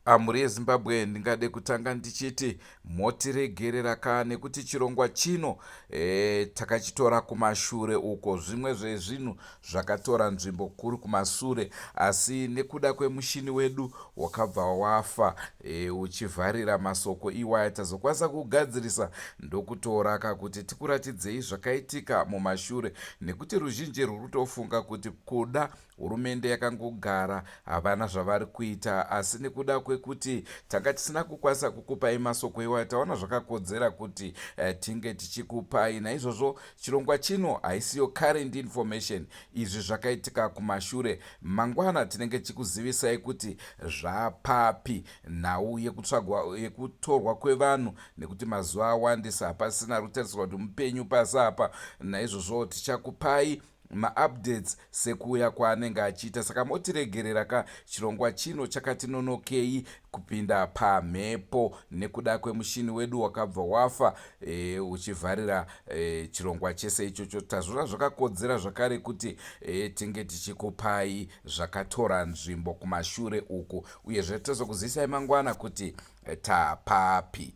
Mhuri yeZimbabwe, ndingade kutanga ndichiti motiregerera ka nekuti chirongwa chino takachitora kumashure uko. Zvimwe zvezvinhu zvakatora nzvimbo kuri kumasure, asi nekuda kwemushini wedu wakabva wafa uchivharira masoko iwaya, tazokwanisa kugadzirisa ndokutora ka kuti tikuratidzei zvakaitika mumashure, nekuti ruzhinji rwuri kutofunga kuti kuda Hurumende yakangogara havana zvavari kuita, asi nekuda kwekuti tanga tisina kukwanisa kukupai masoko iwayo, taona zvakakodzera kuti tinge tichikupai. Naizvozvo chirongwa chino haisiyo current information, izvi zvakaitika kumashure. Mangwana tinenge tichikuzivisai kuti zvapapi nhau yekutsvagwa yekutorwa kwevanhu, nekuti mazuva awandisa hapasisina ari kutarisirwa kuti mupenyu pasi apa. Naizvozvo tichakupai maupdates sekuuya kwaanenge achiita, saka motiregerera ka chirongwa chino chakati nonokei kupinda pamhepo nekuda kwemushini wedu wakabva wafa uchivharira chirongwa chese ichocho. Tazviona zvakakodzera zvakare kuti tinge tichikupai zvakatora nzvimbo kumashure uku, uyezve tozokuzivisai mangwana kuti tapapi.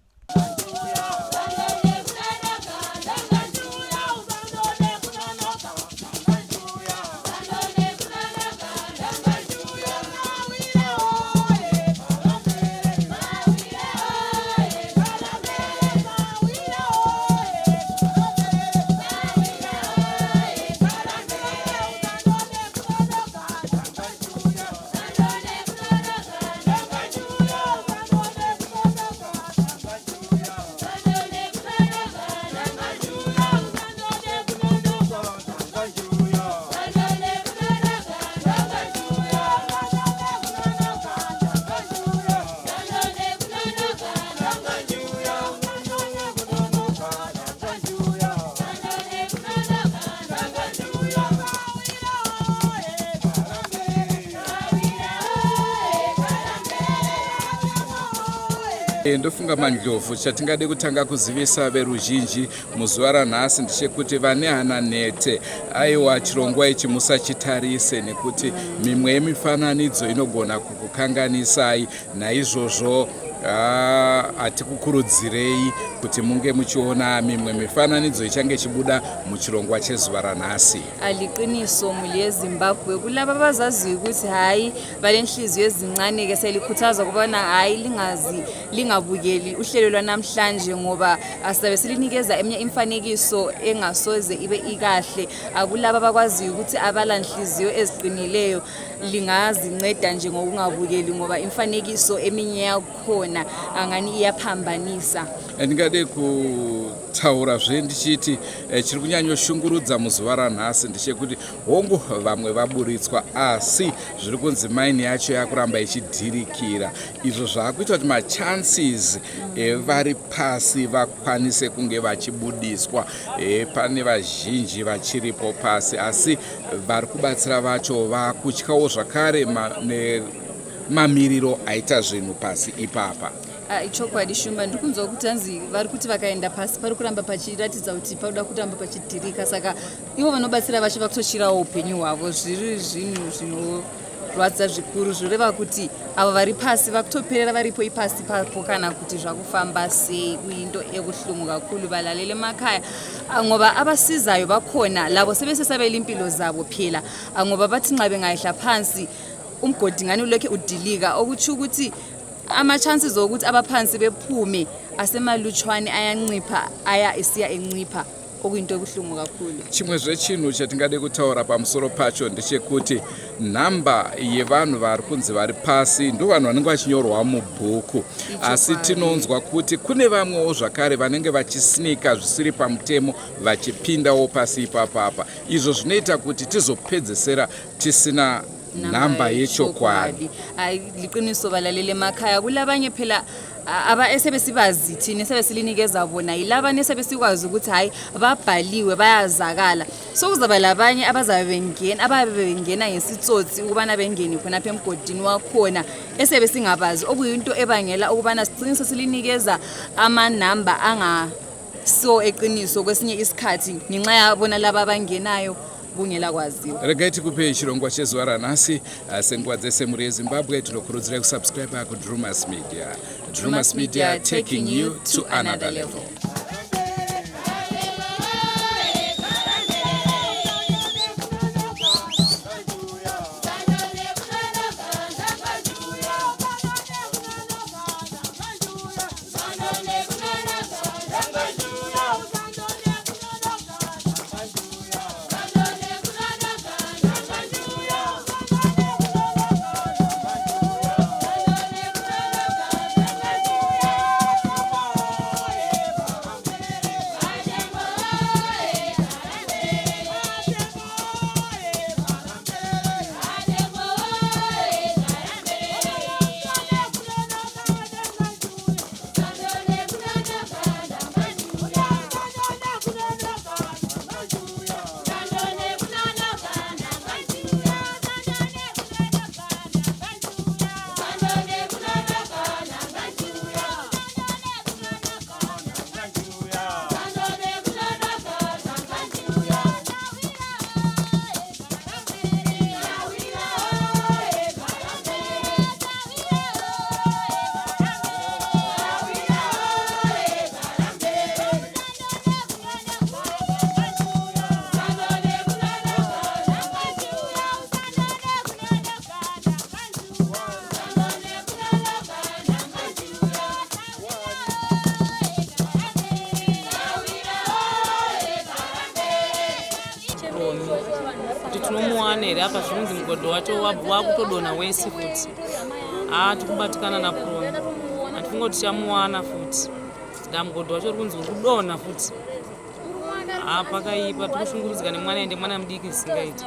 Ndofunga Mandlovu, chatingade kutanga kuzivisa veruzhinji muzuva ranhasi ndechekuti vane hana nhete, aiwa, chirongwa ichi musachitarise nekuti mimwe yemifananidzo inogona kukukanganisai. Naizvozvo hatikukurudzirei kuti munge muchiona mimwe mifananidzo ichange ichibuda muchirongwa chezuva ranhasi. Aliqiniso muli yeZimbabwe, kulaba abazaziyo ukuthi hhayi balenhliziyo ezincane-ke, siyalikhuthaza ukubana hhayi lingazi lingabukeli uhlelo lwanamhlanje, ngoba sizabe silinikeza eminye imifanekiso engasoze ibe ikahle. Akulaba abakwaziyo ukuthi abalanhliziyo eziqinileyo, lingazinceda nje ngokungabukeli, ngoba imifanekiso eminye yakhona angani iyaphambanisa. Ndingade kutaurazve ndichiti chiri kunyanyoshungurudza muzuva ranhasi ndechekuti hongu vamwe vaburitswa, asi zviri kunzi maini yacho yakuramba ichidhirikira, izvo zvaakuita kuti machances evari pasi vakwanise kunge vachibudiswa. Pane vazhinji vachiripo pasi, asi vari kubatsira vacho vakutyawo zvakare nemamiriro aita zvinhu pasi ipapa. Ichokwadi Shumba, ndiri kunzwa kuti hanzi vari kuti vakaenda pasi pari kuramba pachiratidza kuti paroda kuramba pachidhirika, saka ivo vanobatsira vacho vakutotyirawo upenyu hwavo. Zviri zvinhu zvinorwadza zvikuru, zvoreva kuti avo vari pasi vakutoperera varipo ipasi papo, kana kuti zvakufamba sei. Kuyinto ebuhlungu kakhulu balalele emakhaya, ngoba abasizayo bakhona labo sebesesabela impilo zabo phela, ngoba bathi nxa bengayehla phansi umgodi ngani ulokhe udilika, okutsho ukuthi ama-chances okuthi abaphansi bephume asemalutshwane, ayancipha, aya esiya encipha, okuyinto ebuhlungu kakhulu. Chimwezve chinhu chatingade kutaura pamusoro pacho ndechekuti nhamba yevanhu vari kunzi vari pasi ndo vanhu vanenge vachinyorwa mubhuku, asi tinonzwa kuti kune vamwewo zvakare vanenge vachisnika zvisiri pamutemo vachipindawo pasi ipapapa, izvo zvinoita kuti tizopedzesera tisina nhamba yechokwadi. Liqiniso balalele emakhaya, kulabanye phela aba esebesibazi thina esebesilinikeza bona, yilabanye esebesikwazi ukuthi hhayi babhaliwe, bayazakala. So kuzaba labanye abazabe bengena, ababe bengena ngesitsotsi ukubana bengene khonapha emgodini wakhona esebe singabazi, okuyinto ebangela ukubana sigcine sesilinikeza amanamba angasiwo eqiniso kwesinye isikhathi ngenxa yabona laba abangenayo. Kungela kwaziwa. Regai tikupei chirongwa chezuva ranhasi. Senguva dzese mhuri yeZimbabwe tinokurudzirai kusubscribe kuDrewmas Media. Drewmas Media, taking you to another level. Kuti tinomuwana here apa? Zvinonzi mugodhi wacho wakutodonha wese futi. Haa, tikubatikana naPromi, hatifunga kuti tichamuwana futi. Da mugodhi wacho uri kunzi uri kudonha futi. Haa, pakaipa, tikushungurudzika nemwana, ende mwana mudiki zvisingaiti.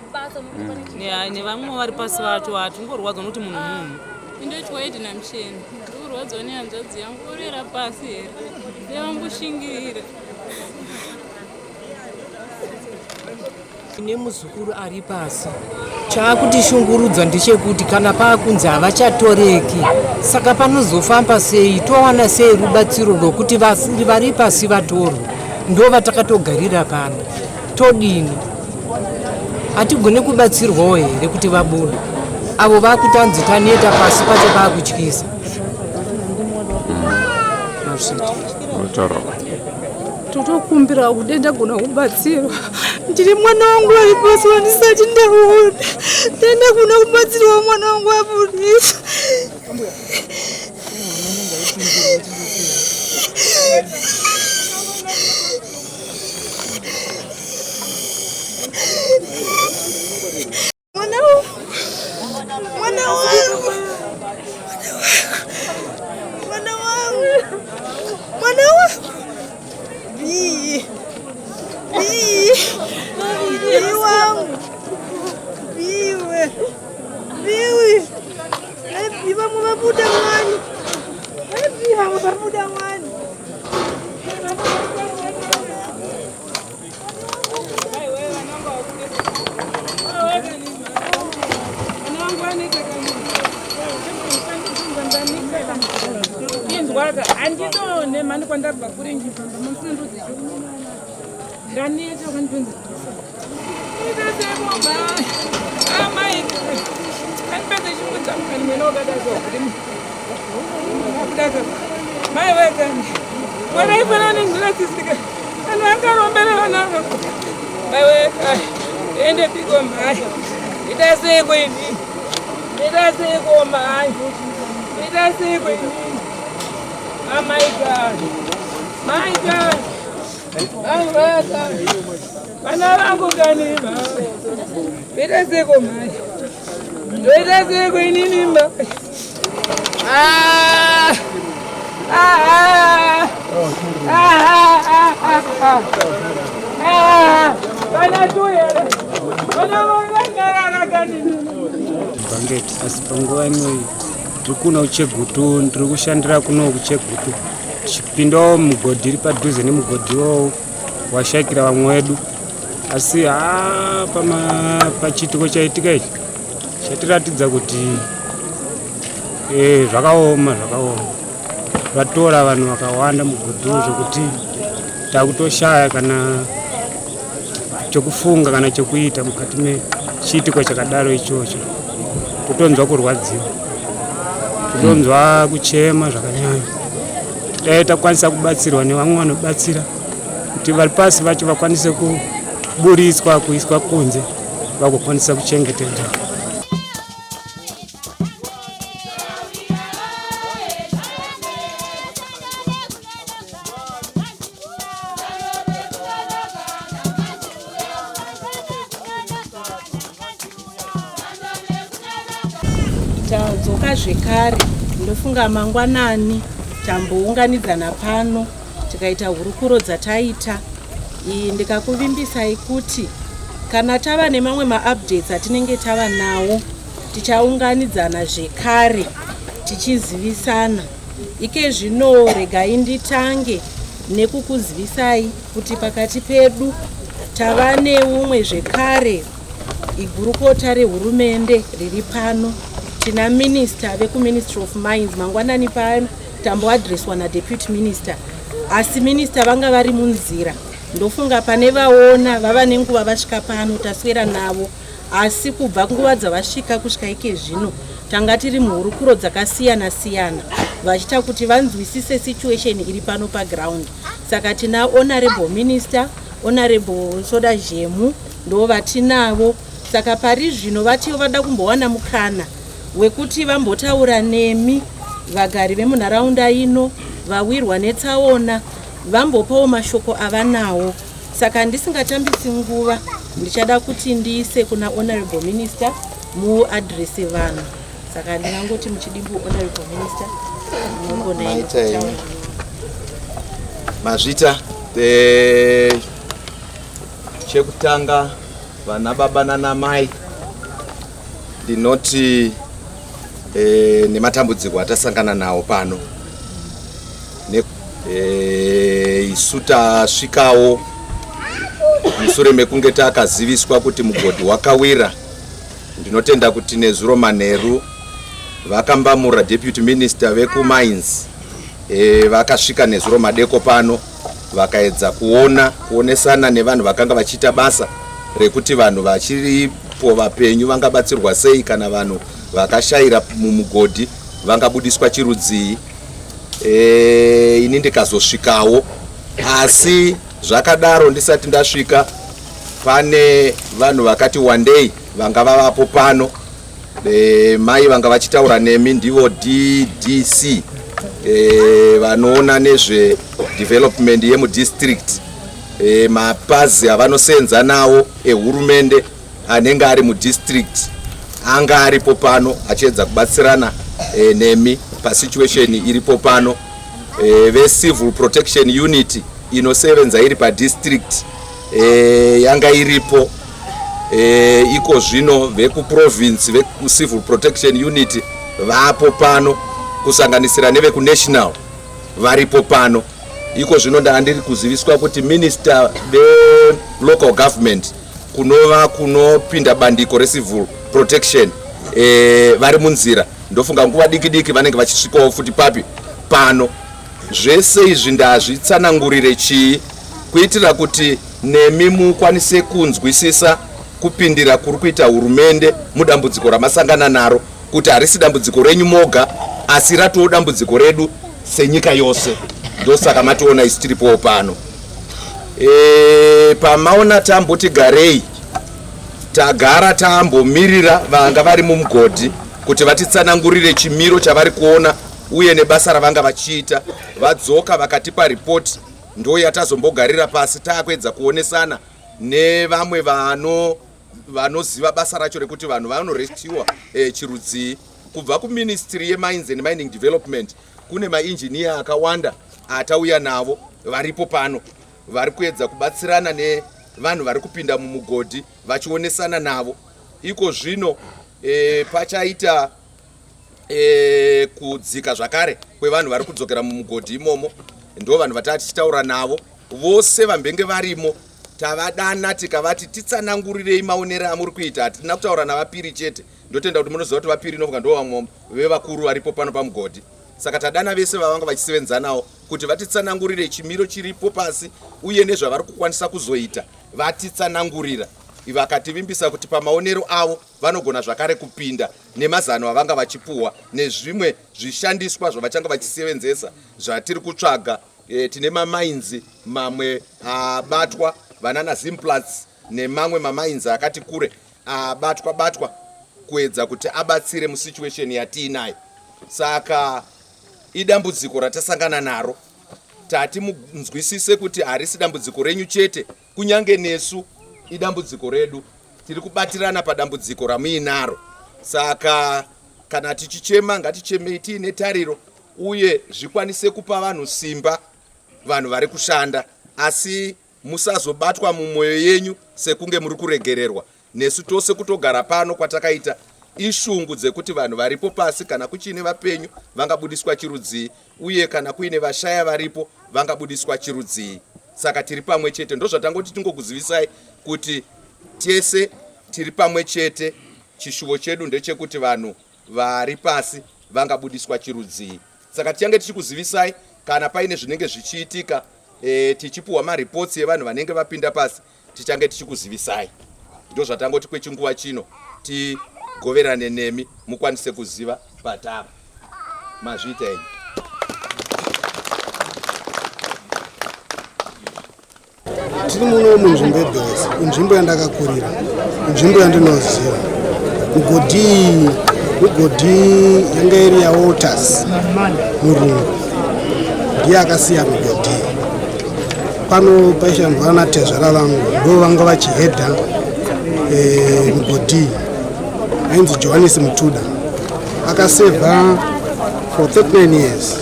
Nevamwe vari pasi vacho hatingorwadzwa nokuti munhu munhu. Indoitwa Edina Mucheni. Ndikurwadziwa nehanzvadzi yangu, orera pasi here, nevamboshingirira. Ine muzukuru ari pasi. Chaakutishungurudza ndechekuti kana paakunzi havachatoreki, saka panozofamba sei? Towana sei rubatsiro rwokuti vari pasi vatorwe? Ndo vatakatogarira pano, todini? Hatigone kubatsirwawo here kuti vabude avo vakutanzi taneta pasi pacho paakutyisa? Mazvita. Totokumbira kuti ndagona kubatsirwa. Ndiri mwana wangu ari pasi wandisati ndaona. Ndagona kubatsirwa, mwana wangu abudisa. Mwana wangu, mwana wangu, mwana wangu, mwana wangu, Bii, bii, bii wangu, biwe, biwi, bii vamwe vabuda mwani, bii vamwe vabuda mwani. Inzwaka, handidone mani kwandabva kuri njifamba musina ndudzi. Ndaneta kwandipinza itasekomba amai andipedze chimwe changu kani mwena wakadasa kuti akudasa mai wekani mwana ifanana nendirasisika anhu angarombere vana ava mai wekani ende piko mai ita seiko ini ita seiko mai ita seiko ini amaikani maikani mai vana vangu kani mai ita seiko mai ndoita seiko inini mai Ah! Ah! Ah! Ah! Ah! Ah! Ah! Vana tuyere vana vangarara kani. Bhangeti, asi panguva inoyi tiri kuno kuChegutu. Ndiri kushandira kuno kuChegutu, tichipindawo mugodhi iri padhuze nemugodhi iwowo washayikira vamwe vedu. Asi haa, pachiitiko chaitika ichi chatiratidza kuti zvakaoma, zvakaoma. Vatora vanhu vakawanda mugodhi uwu zvekuti takutoshaya kana chokufunga kana chokuita mukati mechiitiko chakadaro ichocho. Kutonzwa kurwadziwa, kutonzwa kuchema zvakanyanya. Dai takwanisa kubatsirwa nevamwe vanobatsira kuti vari pasi vacho vakwanise kuburitswa kuiswa kunze vagokwanisa kuchengetedzwa. Tadzoka zvekare, ndofunga mangwanani tambounganidzana pano tikaita hurukuro dzataita. Iyi ndikakuvimbisai kuti kana tava nemamwe maupdates atinenge tava nawo tichaunganidzana zvekare tichizivisana. Ike zvino regai nditange nekukuzivisai kuti pakati pedu tava neumwe zvekare igurukota rehurumende riri pano. Tina minister vekuMinistry of Mines. Mangwanani pano tamboadreswa naDeputy Minister, asi minister vanga vari munzira. Ndofunga pane vaona vava nenguva vasvika pano, taswera navo, asi kubva nguva dzavasvika kusvika ike zvino tanga tiri muhurukuro dzakasiyana siyana vachiita kuti vanzwisise situation iri pano paground. Saka tina Honorable Minister, Honorable Soda Zhemu ndo vatinavo. Saka pari zvino vatiwo vada kumbowana mukana wekuti vambotaura nemi vagari vemunharaunda ino vawirwa netsaona, vambopawo mashoko avanawo. Saka ndisingatambisi nguva, ndichada kuti ndiise kuna Honorable Minister muadrese vanhu. Saka ndingangoti muchidimbu, Honorable Minister, munogona. Maita henyu. Mazvita. Chekutanga, vana baba nana mai, ndinoti nematambudziko atasangana nawo pano isu tasvikawo musure mekunge takaziviswa kuti mugodhi wakawira. Ndinotenda kuti nezuro manheru vakambamura deputy minister vekumines, vakasvika nezuro madeko pano, vakaedza kuona kuonesana nevanhu vakanga vachiita basa rekuti vanhu vachiripo vapenyu vangabatsirwa sei, kana vanhu vakashayira mumugodhi vangabudiswa chirudzii. Ini ndikazosvikawo, asi zvakadaro ndisati ndasvika pane vanhu vakati wandei vanga vavapo pano. Mai vanga vachitaura nemi ndivo DDC, vanoona nezve development yemudistrict, mapazi avanosenza nawo ehurumende anenge ari mudistrict anga aripo pano achiedza kubatsirana nemi pasituation iripo pano. Vecivil protection unit inosevenza iri padistrict yanga iripo. Iko zvino vekuprovince vekucivil protection unit vapo pano, kusanganisira nevekunational varipo pano. Iko zvino ndandiri kuziviswa kuti minister velocal government, kunova kunopinda bandiko recivil protection, vari munzira. Ndofunga nguva diki diki vanenge vachisvikawo futi papi pano. Zvese izvi ndazvitsanangurire chii? Kuitira kuti nemi mukwanise kunzwisisa kupindira kuri kuita hurumende mudambudziko ramasangana naro, kuti harisi dambudziko renyu moga, asi ratowo dambudziko redu senyika yose. Ndosaka mationa isu tiripowo pano. Pamaona tamboti garei, tagara tambomirira vanga vari mumugodhi kuti vatitsanangurire chimiro chavari kuona uye nebasa ravanga vachiita. Vadzoka vakatipa ripoti, ndo yatazombogarira pasi taakuedza kuonesana nevamwe vanoziva basa racho rekuti vanhu vanorescuwa chirudzii. Kubva kuministry yemines and mining development kune mainjiniya akawanda atauya navo varipo pano, vari kuedza kubatsirana nevanhu vari kupinda mumugodhi vachionesana navo. Iko zvino pachaita kudzika zvakare kwevanhu vari kudzokera mumugodhi imomo. Ndo vanhu vataa tichitaura navo vose vambenge varimo. Tavadana tikavati titsanangurirei maonero amuri kuita. Hatina kutaura navapiri chete. Ndotenda kuti munoziva kuti vapiri nofunga ndo vamwe vevakuru varipo pano pamugodhi. Saka tadana vese vavanga vachisevenza navo kuti vatitsanangurire chimiro chiripo pasi uye nezvavari kukwanisa kuzoita. Vatitsanangurira vakativimbisa kuti pamaonero avo vanogona zvakare kupinda nemazano avanga vachipuhwa nezvimwe zvishandiswa zvavachanga vachisevenzesa zvatiri kutsvaga. E, tine mamainzi mamwe abatwa vanana Zimplats nemamwe mamainzi akati kure abatwa batwa kuedza kuti abatsire musituation yatiinayo. Saka idambudziko ratasangana naro, tati munzwisise kuti harisi dambudziko renyu chete, kunyange nesu idambudziko redu. Tiri kubatirana padambudziko ramuinaro. Saka kana tichichema, ngatichemei tiine tariro uye zvikwanise kupa vanhu simba, vanhu vari kushanda. Asi musazobatwa mumwoyo yenyu sekunge muri kuregererwa. Nesu tose kutogara pano kwatakaita ishungu dzekuti vanhu varipo pasi, kana kuchiine vapenyu vangabudiswa chirudzii, uye kana kuine vashaya varipo vangabudiswa chirudzii. Saka tiri pamwe chete, ndozvatangoti tingokuzivisai kuti tese tiri pamwe chete. Chishuvo chedu ndechekuti vanhu vari pasi vangabudiswa chirudzii. Saka tichange tichikuzivisai kana paine zvinenge zvichiitika, e, tichipuhwa mareports evanhu vanenge vapinda pasi, tichange tichikuzivisai. Ndozvatangoti kwechinguva chino tigoverane nemi mukwanise kuziva patava. Mazviita enyu. Tiri muno munzvimbo yeBells, inzvimbo yandakakurira, inzvimbo yandinoziva. Mugodhi iyi mugodhi yanga iri yaWalters murungu, ndiye akasiya mugodhi iyi. Pano paishandwa natezvara vangu, ndo vanga vachihedha eh, mugodhi iyi. Ainzi Johannes Mutuda, akasevha for 39 years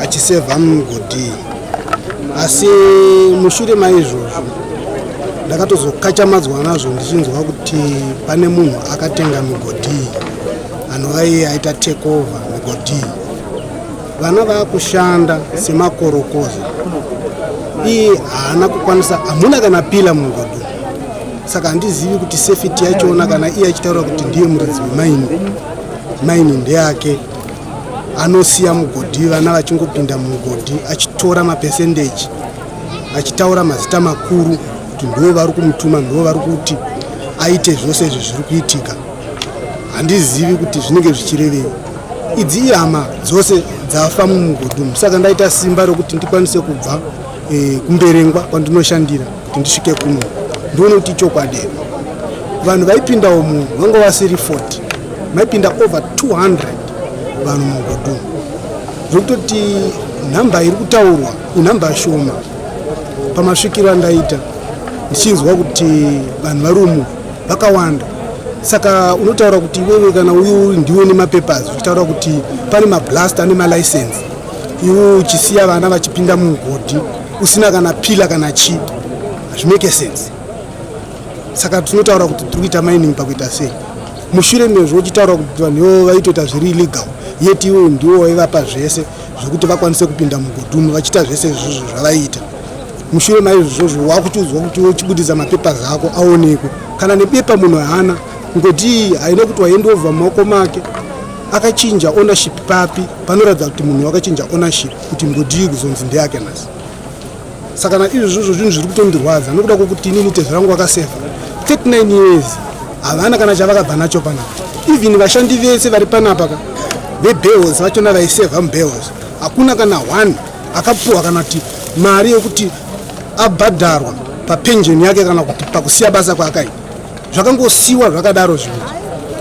achisevha mugodhi iyi. Asi mushure maizvozvo ndakatozokachamadzwa nazvo ndichinzwa kuti pane munhu akatenga migodhi iyi, anova iye aita take over migodhi iyi. Vana vakushanda semakorokoza, iye haana kukwanisa, hamuna kana pila mumugodhi. Saka handizivi kuti safety yachona, kana iye achitaura kuti ndiye muridzi wemaini, maini ndeyake, anosiya mugodhi vana vachingopinda mumugodhi achitora mapesendeji, achitaura mazita makuru kuti ndivo vari kumutuma, ndivo vari kuti aite zvose izvi zviri kuitika. Handizivi kuti zvinenge zvichirevei. Idzi ihama dzose dzafa mumugodhi umu, saka ndaita simba rokuti ndikwanise kubva e, kuMberengwa kwandinoshandira kuti ndisvike kuno ndione kuti ichokwadi. Vanhu vaipinda umu vanga vasiri 40, maipinda over 200 vanhu mumugodhi umu, zvokutoti nhamba iri kutaurwa inhamba shoma. Pamasvikiro andaita ndichinzwa kuti vanhu vari umu vakawanda, saka unotaura kuti iwewe kana uyu ndiwe nemapapers, uchitaura kuti pane mablaster nemalicense, iwe uchisiya vana vachipinda mumugodhi usina kana pila kana chii, hazvimake sense. Saka tinotaura kuti tiri kuita mining pakuita sei? Mushure mezvo uchitaura kuti vanhu ivo vaitoita zviri illegal, yet iwo ndiwo waivapa zvese zvekuti vakwanise kupinda mugodhi umu vachiita zvese izvozvo zvavaiita. Mushure maizvozvo wakuchiudzwa kuti uchibudisa mapepers ako aonekwe, kana nebepa munhu haana. Mugodi iyi haina kuti waendovha mumaoko make, akachinja ownership papi panoratidza kuti munhu wakachinja ownership kuti mugodi iyi kuzonzi ndeyake nhasi? Saka na izvozvo zvinhu zviri kutondirwadza nokuda kwokuti inini tezvo rangu vakasevha 39 years, havana kana chavakabva nacho panapa. Even vashandi vese vari panapa ka vebehos vachona vaisevha mubehos, hakuna kana one akapuhwa kana kuti mari yekuti abhadharwa papenjeni yake kana kuti pakusiya basa kwaakaita. Zvakangosiwa zvakadaro zvinhu.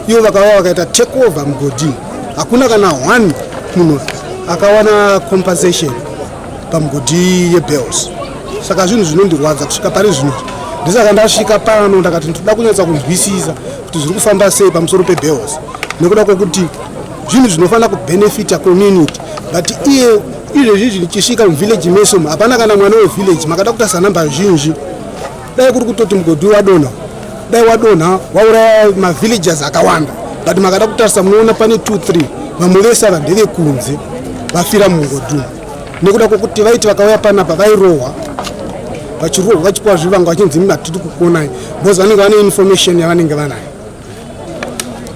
Ivo vakava vakaita take over mugodhi, hakuna kana one munhu akawana compensation pamugodhi yebells. Saka zvinhu zvinondirwadza kusvika pari zvino. Ndisaka ndasvika pano ndakati ndoda kunyatsa kunzwisisa kuti zviri kufamba sei pamusoro pebells, nekuda kwekuti zvinhu zvinofanira kubenefita community, but iye izvezvi zvichisvika muvillage mesomo hapana kana mwana wevillage. Makada kutarisa namba zhinji, dai kuri kutoti mugodhi wadonha, dai wadonha wauraya mavillagers akawanda, but makada kutarisa munoona pane 2 3, vamwe vese ava ndevekunze vafira mumugodhi umu, nekuda kwokuti vaiti vakauya panapa vairohwa, vachirohwa vachipiwa zvivango vachinzi imi hatidi kukuonai, because vanenge vane information yavanenge vanayo.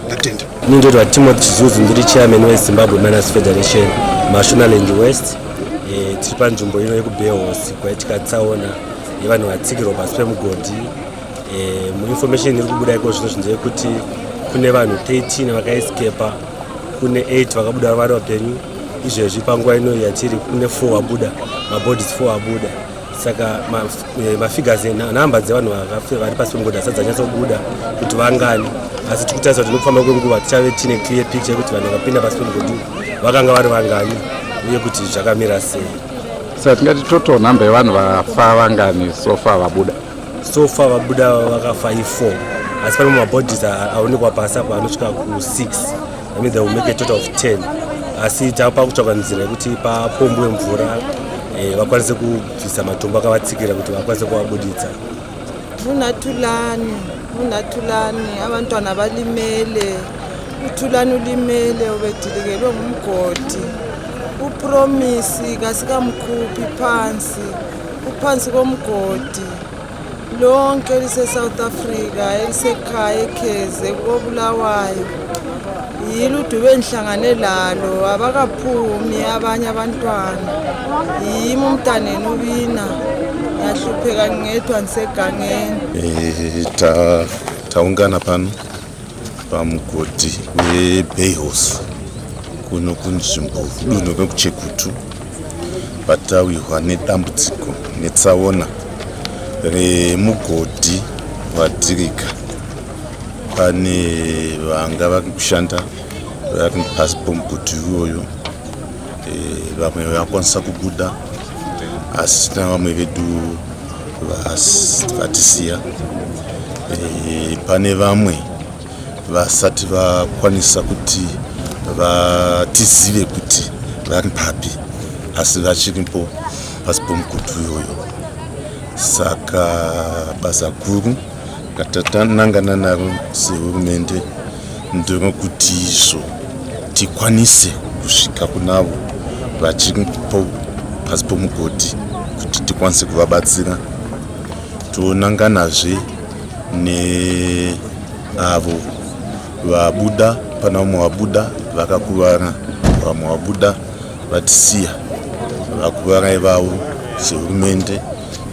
Ndatenda. Ini ndodwa Timothy Chizuzu, ndiri chairman weZimbabwe Miners Federation Mashonaland West. E, tiri panzvimbo ino yekuBehos kwaitika tsaona. yevanhu vatsikirwa pasi pemugodhi. E, muinformation iri kubuda iko zvino zvinhu yekuti kune vanhu 13 vakaescapa, kune 8 vakabuda vari vapenyu. Izvezvi panguva ino yatiri kune 4 vabuda, mabodies 4 abuda. Saka mafigures, nhamba dzevanhu vari pasi pemugodhi asati dzanyatsobuda kuti vangani, asi tiri kutarisa kuti nekufamba kwenguva tichave tine clear picture yekuti vanhu vakapinda pasi pemugodhi vakanga vari vangani uye kuti zvakamira sei. Saka tingati total number yevanhu vafa vangani so far vabuda? So far vabuda vakafa i4, asi pane mabodies aonekwa pasi apo anosvika ku6. I mean, they will make a total of 10, asi tapa kutsvaka nzira yekuti papombwe mvura, vakwanise kubvisa matombo akavatsikira kuti vakwanise kuvabuditsa. Ngunathulani, ngunathulani. Abantwana balimele, uThulani ulimele, ubedilikelwe ngumgodi. UPromisi kasikamkhuphi phansi, uphansi komgodi. Lonke elise-South Africa, elisekhaya eKheze, koBulawayo, yilo udubo endihlangane lalo. Abakaphumi abanye abantwana. Yimi umntaneni ubina, ngiyahlupheka ngedwa ndisegangeni. Taungana pano pamugodhi weBayhouse kuno kunzvimbo dunhu rekuChegutu, patawirwa nedambudziko netsaona remugodhi wadhirika. Pane vanga vari kushanda vari pasi pomugodhi iwoyo. Vamwe vakwanisa kubuda, asi tina vamwe vedu vatisiya. Pane vamwe vasati vakwanisa kuti vatizive kuti vari papi, asi vachiripo pasi pomugodhi iyoyo. Saka basa guru ratatanangana naro sehurumende nderekuti izvo tikwanise kusvika kunavo vachiripo pasi pomugodhi kuti tikwanise kuvabatsira. Tonanganazve neavo vabuda. Pana vamwe vabuda vakakuvara, vamwe vabuda vatisiya. Vakuvara ivavo, sehurumende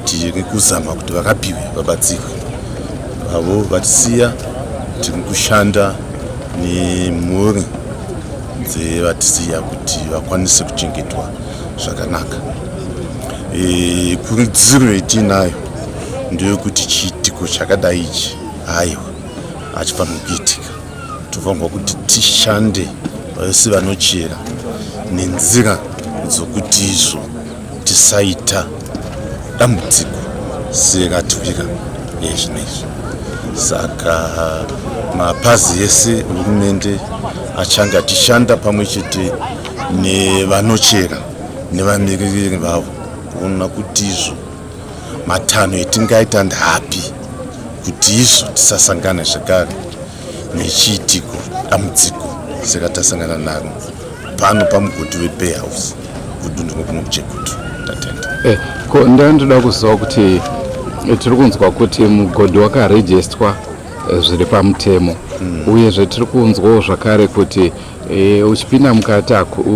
tiri kuzama kuti varapiwe, vabatsirwe. Avo vatisiya, tiri kushanda nemhuri dzevatisiya kuti vakwanise kuchengetwa zvakanaka. Kurudziro yetiinayo ndeyekuti chiitiko chakadai ichi, haiwa, hachifaniri kuitika. Tofanirwa kuti tishande vese vanochera nenzira dzokuti izvo tisaita dambudziko seratiwira yezvino izvi. Saka mapazi ese ehurumende achange achishanda pamwe chete nevanochera nevamiririri vavo kuona kuti izvo matanho etingaita ndeapi kuti izvo tisasangana zvekare nechiitiko, dambudziko seratasangana naro pano pamugodhi weBay House kudunhu kuno kuChegutu. Tatenda. Ko ndandoda kuziva kuti tiri kunzwa kuti mugodhi wakarejestwa zviri pamutemo, uyezve tiri kunzwawo zvakare kuti uchipinda mukati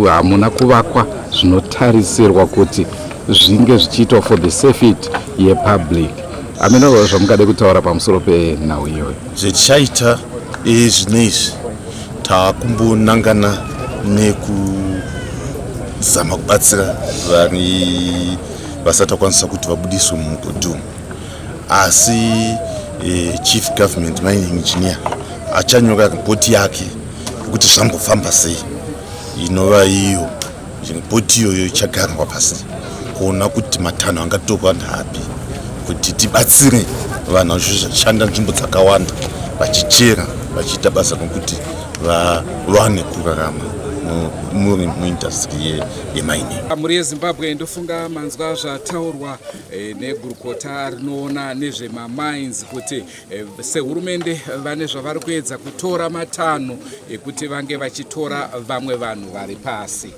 hamuna kuvakwa zvinotarisirwa kuti zvinge zvichiitwa for the safety yepublic. Ameno zvamungade kutaura pamusoro penhau iyoyo. Zvetichaita zvino izvi, takumbonangana nekuzama kubatsira vari vasati vakwanisa kuti vabudiswe mumugodhi umu, asi chief government mining engineer achanyora ripoti yake kuti zvambofamba sei, inova iyo ripoti iyoyo ichagarwa pasi kuona kuti matanho angatorwa ndeapi kuti tibatsire vanhu vachishanda nzvimbo dzakawanda vachichera, vachiita basa rokuti vawane kurarama muri muindustry yemining. Mhuri yeZimbabwe, ndofunga manzwa zvataurwa negurukota rinoona nezvemamines kuti sehurumende vane zvavari kuedza kutora matanho ekuti vange vachitora vamwe vanhu vari pasi.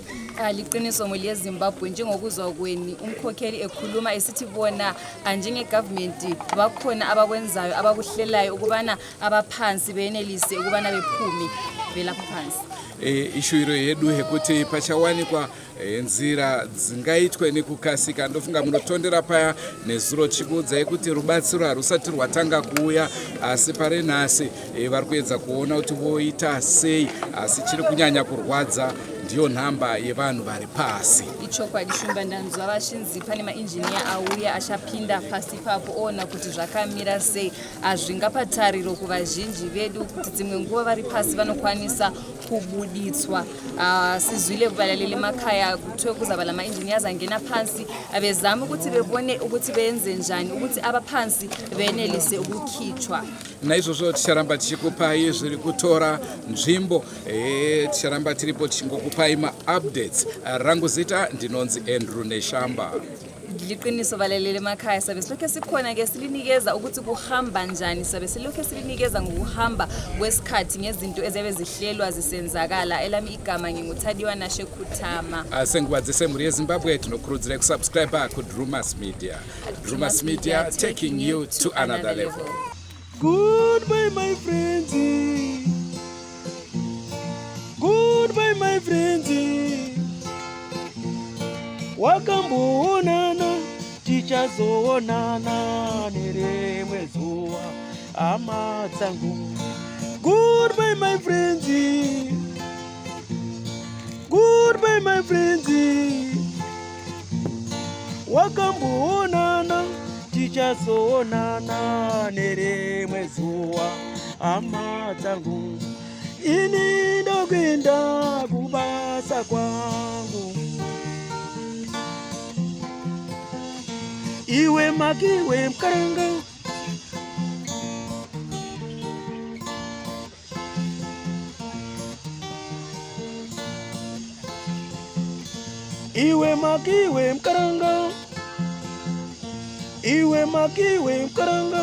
Ah, liqiniso muli yezimbabwe njengokuzwa kweni umkhokheli ekhuluma esithi bona ah, njengegovernment bakhona abakwenzayo abakuhlelayo ukubana abaphansi benelise ukubana bephume belapha phansi e, ishuwiro yedu yekuti pachawanikwa e, nzira dzingaitwe nekukasika ndofunga munotondera paya nezuro tichikuudzai kuti rubatsiro harusati rwatanga kuuya asi pari nhasi e, vari kuedza kuona kuti voita sei asi chiri kunyanya kurwadza ndiyo nhamba yevanhu vari pasi. Ichokwadi Shumba, ndanzwa vachinzi pane mainjiniya auya achapinda pasi ipapo oona kuti zvakamira sei. Hazvingapa tariro kuvazhinji vedu kuti dzimwe nguva vari pasi vanokwanisa kubuditswa. Uh, sizwile kubalaleli emakhaya kuthiwe kuzaba lama-engineers angena phansi bezama ukuthi bebone ukuthi benze njani ukuthi abaphansi benelise ukukhitshwa. Naizvozvo ticharamba tichikupai zviri kutora nzvimbo e, ticharamba tiripo tichingokupai maupdates. Rangu zita ndinonzi Andrew Neshamba. Liqiniso balaleli emakhaya, sabe silokhe sikhona ke silinikeza ukuthi kuhamba njani, sabe silokhe silinikeza ngokuhamba kwesikhathi ngezinto eziyabe zihlelwa zisenzakala. Elami igama nginguThadiwa Nashe Kutama. Senguva dzese mhuri yeZimbabwe tinokurudzirai kusubscribe kuDrumas Media. Drumas Media taking you to another level. Goodbye my friends. Goodbye my friends. Wakamboonana tichazoonana nerimwe zuva hama dzangu. Goodbye my friends. Goodbye my friends. Wakamboonana tichazoonana nerimwe zuva hama dzangu. Ini ndokuenda kubasa kwangu. Iwe makiwe mkaranga. Iwe makiwe mkaranga. Iwe makiwe mkaranga.